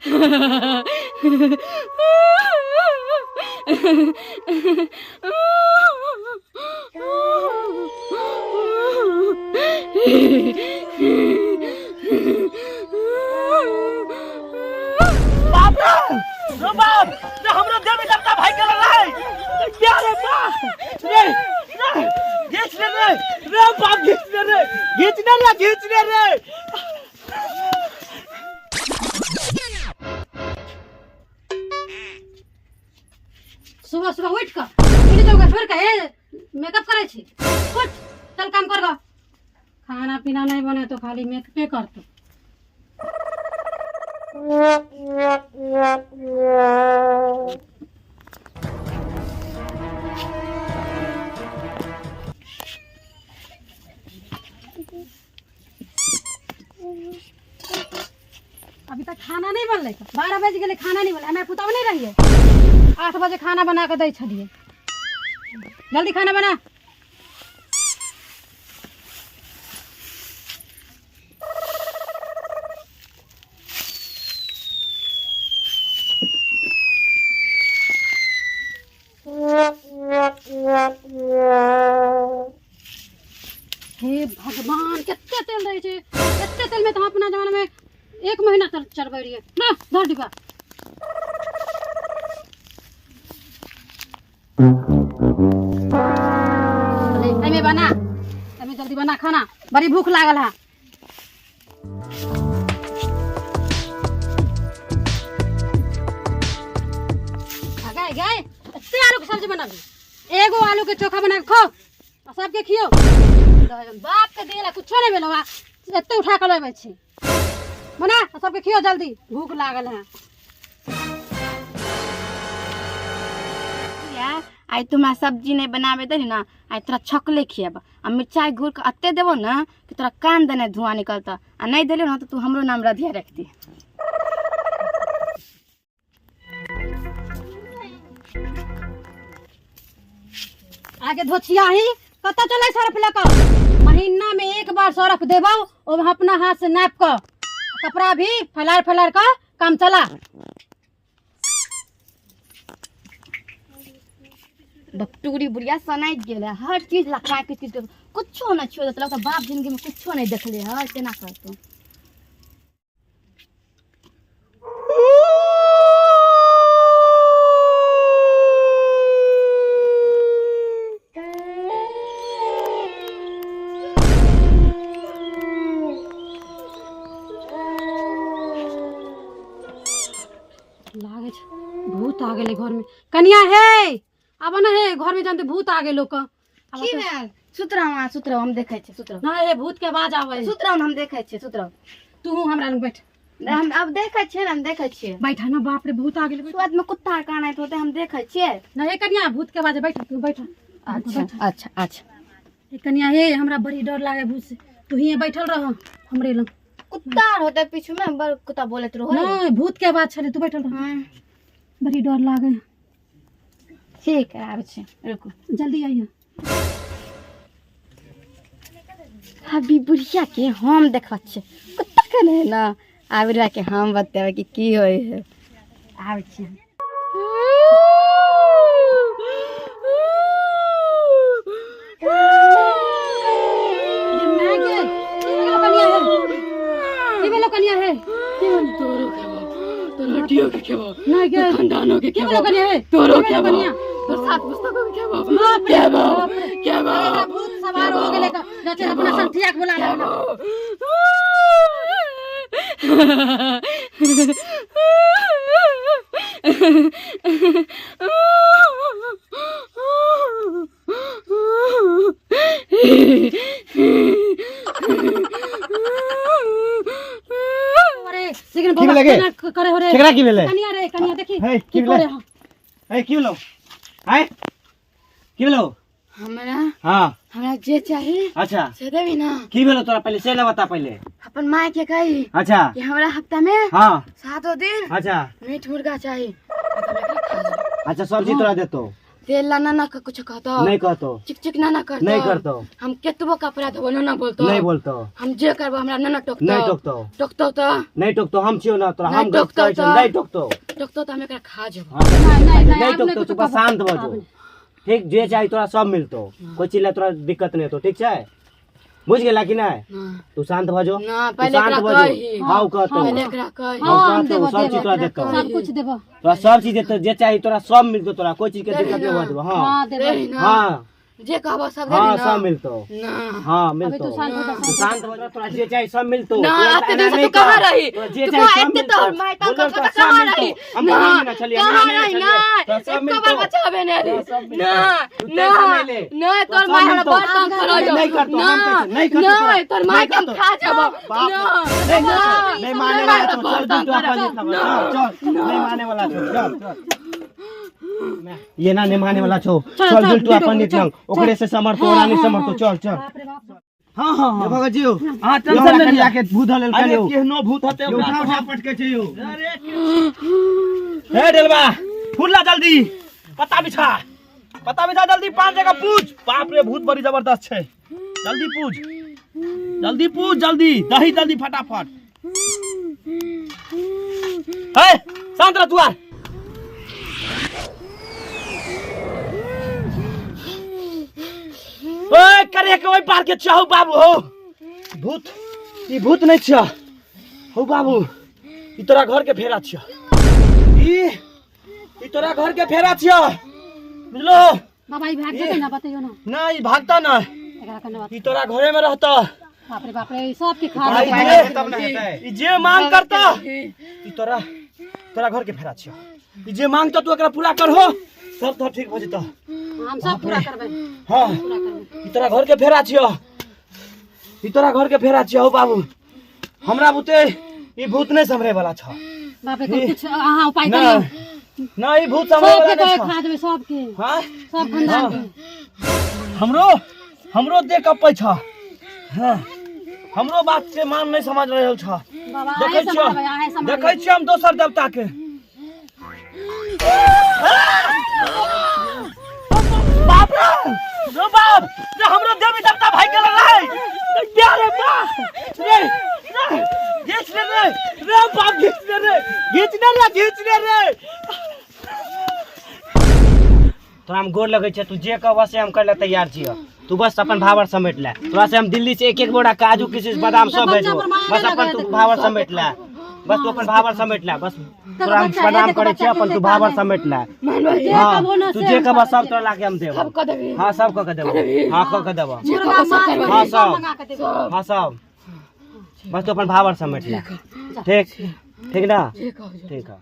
बाप रे रे बाप रे हमरो देवी देवता भाई के रहे क्या रे बाप रे रे घीच ले रे रे बाप घीच ले रे घीच ले रे घीच ले रे। सुबह सुबह उठ कऽ उठ जाओ छोड़ के हे मेकअप करै छी, उठ चल काम कर। खाना पीना नहीं बने तो खाली मेकअपे करतो। अभी तक खाना नहीं बनलै, 12 बज गेलै, खाना नहीं बनलै। हमे पुतहु नहीं रहियै, 8 बजे खाना बना कऽ दै छलियै। जल्दी खाना बना। हे भगवान, कते तेल रहै छै! एते तेल में तऽ हम अपना जमाना में 1 महीना तक चलबै रहियै। ना धर डिब्बा। ले, एहिमे बना, एहिमे जल्दी बना खाना, बड़ी भूख लागल है। आ गए गए, एते आलू के सब्जी बनाबी, एगो आलू के चोखा बना के खाओ आ सबके खियो। बाप के देला कुछो नहीं भेलो, आ एते उठा के लबै छी। बना आ सबके खियो जल्दी, भूख लागल है। यार, आइ तू हमरा सब्जी नहीं बनाबे देली ना, आइ तोरा छकले खियाब आ मिरचाई घोर के अते देबो ना कि तोरा कान देने धुआं निकलता, आ नहीं देली ना तो तू हमरो नाम रधिया रख दी। आगे धोछिया ही कतऽ चलै सर्फ लऽ कऽ? महीना में एक बार सर्फ देबौ, ओ अपना हाथ से नाप कऽ, कपड़ा भी फैलार फैलार कऽ काम चला। बपटूरी बुढ़िया सनाइ गेल है, हर चीज लखा के चीज कुछो नहीं छोड़ देता, लगता बाप जिंदगी में कुछो नहीं देखले है, तेना करतो। लागै छै भूत आ गेलै घरमे। कनिया हे, आब ने हे, घरमे जानते भूत आ गेल लोक। की भेल? सुत रहू अहाँ, सुत रहू, हम देखै छियै, सुत रहू। ना हे, भूत के आवाज आबै है। सुत रहू ने, हम देखै छियै, सुत रहू। तू हमरा लग बैठ। नहि, हम अब देखै छियै ने, हम देखै छियै। बैठ ना, बाप रे, भूत आ गेलै, बैठ। सुआद में कुत्ता कानैत होतै, हम देखै छियै। ना हे कनिया, भूत के आवाज है, बैठ तू, बैठ। अच्छा अच्छा अच्छा। हे कनिया हे, हमरा बड़ी डर लागे भूत से, तू हिये बैठल रह हमरे लग। कुत्ता होतै पीछू में, बड़ कुत्ता बोलैत रहै। नहीं, भूत के आवाज छलै, तू बैठल रह। बड़ी डर लागे। ठीक है, आबै छी, रुकू। जल्दी आइए। अभी बुढ़िया के हम देखै छियै कुत्ता के नहीं ना, आबि रह के हम बतेबै कि की होइ है। आबै छी। ये मैं के की भेलो कनिया हे, की भेलो कनिया हे? तोरो खेबो, तोर हड्डियों के खेबो। नहीं के खानदानों के की खेबो। भेलो कनिया हे? तोरो की भेलो खेबो। कनिया? तोर सात पुस्तकों के खेबो। बाप रे, खेबो, बाप रे। खेबो। अरे भूत सवार हो गेलै का? जाचे अपना संठिया के बुला ले। अरे लेकिन की भेलै गे? केना करे हो रे? केकरा की भेलै? कनिया रे, कनिया देखी हे, की की भेलै? करे हो? ए, की भेलौ? आँय, की भेलौ? हमरा हाँ। हमरा जे चाही अच्छा से देबी ना। की भेलौ तोरा पहिले से ना बता पहिले। अपन माय के कही अच्छा कि हमरा हफ्ता में हाँ 7 दिन अच्छा मीट मुर्गा चाही। अच्छा, सब्जी तोरा देतो। तेल ला ना ना कुछ कहतो। नहीं कहतो। चिक चिक ना ना करतो। नहीं करतो। हम केतबो कपड़ा धोबो ना ना बोलतो। नहीं बोलतो। हम जे करबो हमरा ना ना टोकतो। नहीं टोकतो। टोकतो तो नहीं टोकतो, हम छियो ना तोरा, नहीं हम टोकतो कहै छियो, तो। नहीं टोकतो। टोकतो तो हम एकरा खा जेबो। हाँ, नहीं, नहीं, नहीं आब नहीं टोकतो, कुछो तू बस कहबो। शांत भऽ जो। ठीक, जे चाही तोरा सब मिलतो, कोई चीज ला तोरा दिक्कत नहीं होतो, ठीक छै? बुझ गेला कि नहीं? ना। तू शांत भऽ जो। ना, तू पहले शांत एकरा भऽ जो। कही। हाँ, उ कहतो। पहले एकरा कही। हाँ, हाँ, हम कहतो, देबो, सब चीज देबो। तोरा देतो। सब कुछ देबो। तोरा सब चीज देतो, जे चाही तोरा सब मिलतो, तोरा कोई चीज के दिक्कत नहीं होत। हाँ। हाँ, देबो। देही ना। हाँ। जे कहबो सब हाँ, देही ना। सब मिलतो। ना। हाँ, अभी मिलतो। तू शांत हो जा, तू शांत हो जा, तोरा जे चाही सब मिलतो। ना, तोरा एते एना दिन से नहीं तू कहाँ कह। रही? तोरा जे तू चाही कहाँ सब एते मिलतो। तोहर माय तंग बोलल करतो तोरा तऽ सब कहाँ मिलतो। रही? हम ना, कहाँ नहीं छलियै, कहाँ नहीं रही? छलियै। ना, तोरा सब एको मिलतो। बार बचाबे नहीं तोरा रही। सब मिलतो। ना, तू ना, टेंशन नहीं ले। ना, तोरा तोहर सब माय हमरा मिलतो। बड़ तंग करऽ नहीं करतो, ना, हम कैसे? नहीं करतो ना, तोरा। तोहर माय नहीं के हम करतो। खा जेबो। बाप ना, रे। नहीं ना, करतो, नहीं माने माय वाला हमरा छौ। बड़ चल, तंग तू अपन करऽ। जितना बना। चल, नहीं माने वाला छौ, चल, चल। ये ना नहीं माने वाला छौ। चल, चल, चल, चल, तू अपन चल, निकल। चल। ओकरे से समर्थ, तोरा नहीं समर्थ। चल, चल। बाप रे बाप। हाँ हाँ हाँ भगत जी, हाँ, टेंशन नहीं लिया। के भूत हलेल अरे करियो। केहनो भूत हते यो ओकरा उठा तो उठा पटके छै यो। अरे हे डेलबा, फुल्ला जल्दी, पत्ता बिछा, पत्ता बिछा जल्दी, 5 जगह पूज। बाप रे, भूत बड़ी जबरदस्त छै। जल्दी पूज, जल्दी पूज, जल्दी दही जल्दी फटाफट। हे शांत रह तू आर। ओए करे के ओइ पार के चाहू बाबू हो। भूत, ई भूत नहीं छिया हो बाबू, ई तोरा घर के फेरा छिया, ई तोरा घर के फेरा छिया, बुझलो? बाबा, ई भाग जेतै ना, बतैयो ना। ना, ई भागता ना, एकरा कने बात। ई तोरा घरे में रहता। बाप रे बाप रे, ई सबके खा भाई, जेतै। जे तब ना हेतै। ई जे मांग करता, ई तोरा तोरा घर के फेरा छिया, ई जे मांगता तू एकरा पूरा करहो, सब तो ठीक हो जेता। हम सब पूरा करबै। हाँ। पूरा करबै। ई तोरा घर के फेरा छियो, ई तोरा घर के फेरा छियो हौ बाबू। हमरा बुते ई भूत नहीं सम्हरे वाला छ। बाप रे, तो कुछ अहाँ उपाय ना, करियौ। ना, ई भूत सम्हरे वाला सबके नहीं कहे छ। खा देबै सबके। हाँ? सब खानदान के। हमरो, हमरो देह कपै छ। हाँ, हमरो बात के मान नहीं समझ रहल छ। बाबा, देखै अहें छियो, सम्हारबै, अहें सम्हारबै। देखै छियो हम दोसर देवता के। बाप रे, रे बाप रे, हमरो देवी देवता भाग गेल रे। क्या रे बाप रे, रे घीच ले रे, रे बाप घीच ले रे, घीच ले रे, घीच ले रे। तोरा हम गोर लगै छै, तू जे कहबह से हम करै लए तैयार छियौ। तू बस अपन भावर समेट ले। तोरा से हम दिल्ली से एक एक बोरा काजू किशमिश बादाम सब बच्चा भेजबो। पर माया बस नहि अपन लगै तू है। भावर समेट ले, बस तू अपन भावर समेट ले, बस तोरा हम बच्चा, प्रणाम देखो करै बच्चा छियौ, अपन के तू भावर काने। समेट ले। जे हाँ, कहबो ना तू से जे हम कहबह करबै। सब तोरा लाके हम देबो। सब कऽ देबही। हाँ, सब कऽ के देबो। हाँ, कऽ के देबो। मुर्गा माछ हाँ, सब सब। मंगा के देबो। हाँ, सब। बस तू अपन भावर समेट ले। ठीक, ठीक ना? जे कहू। ठीक है।